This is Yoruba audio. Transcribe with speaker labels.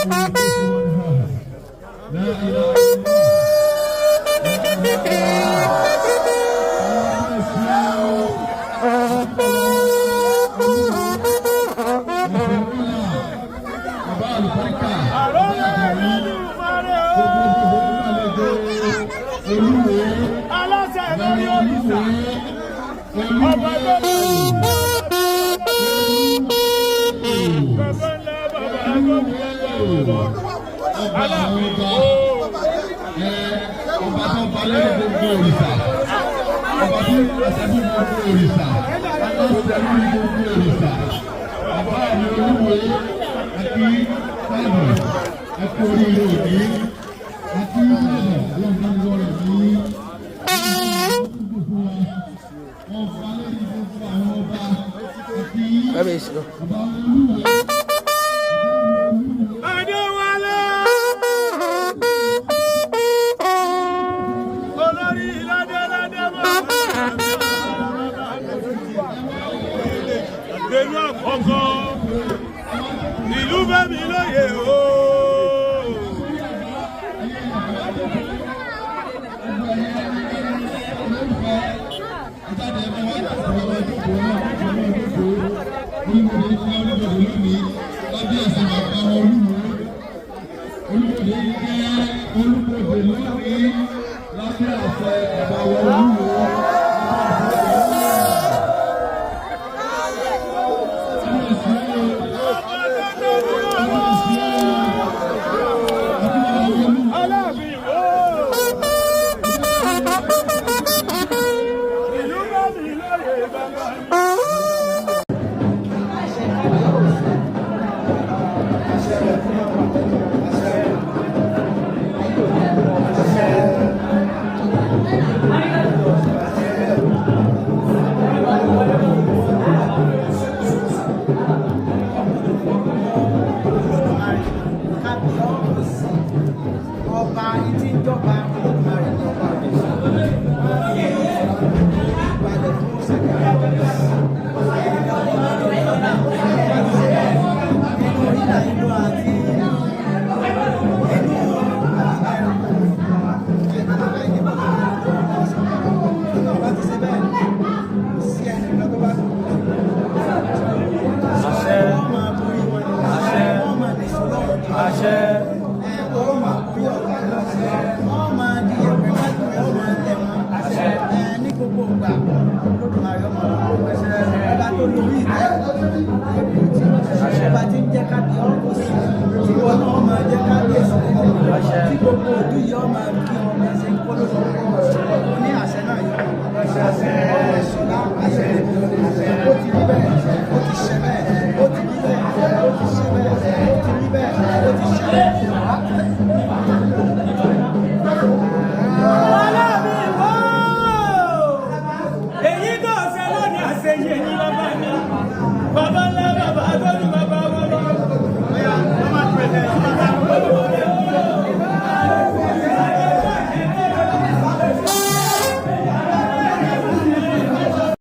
Speaker 1: لا إله إلا الله. Bàbá àlùbáríkà,
Speaker 2: Àrólé Olódùmarè
Speaker 1: gbogbo
Speaker 2: o.
Speaker 1: Olúwo,
Speaker 2: Aláṣẹ lórí òrìṣà. Ọba tó bàbá ńlá bàbá gómìnà
Speaker 1: ọba àwọn
Speaker 2: Aláàfin
Speaker 1: ọba,
Speaker 2: o.
Speaker 1: ọba tó ba lórí gbogbo òrìṣà, ọba tó pàṣẹ fún gbogbo òrìṣà, aláṣẹ lórí gbogbo òrìṣà, bàbá mi Olúwo, àti káàbọ̀, ẹ kú oríire òní, àti káàbọ̀, ọlọ́run bá mi wọ̀rọ̀ ní ọba lórí gbogbo àwọn ọba, àti
Speaker 3: Kábíyèsí lọ.
Speaker 1: bàbá Olúwo.
Speaker 2: Adéwálé. Olórí ládéládé bàbá. Ìlú àkọ́kọ́. Ìlú bẹ́mi lóye o.
Speaker 1: Olúbodè jẹ́ Olúbodè lónìí lábẹ́ àṣẹ bàbá wa Olúwo. Kábíyèsí o, kábíyèsí o, àti bàbá wa Olúwo.
Speaker 2: Aláàfin o. Ìlú bẹ́mi lóye bàbá.
Speaker 4: Kábíyèsí, ọba ìtí ń jọba Olódùmarè ní ọba balẹ̀ fún sàkárà nínú orílẹ̀ ìlú àti inú bá ti ṣe bẹ́ẹ̀, kò sí ẹnìkan tó bá wọ́n máa borí wọn ni wọ́n máa nìṣó lọ́wọ́ wọ́n máa borí ọ̀gá wọ́n máa di ẹ̀pẹ̀ wájú rẹ̀, wọ́n máa tẹ̀ wọ́n ní gbogbo ìgbà. Olódùmarè ọmọ ọba tó lórí ìtẹ́, ọba tí ń jẹ́ kábíyèsí, tí wọn náà máa jẹ́ kábíyèsí, tí gbogbo òdú yìí ọmọ kí ọmọ ṣe ń kó lóṣù.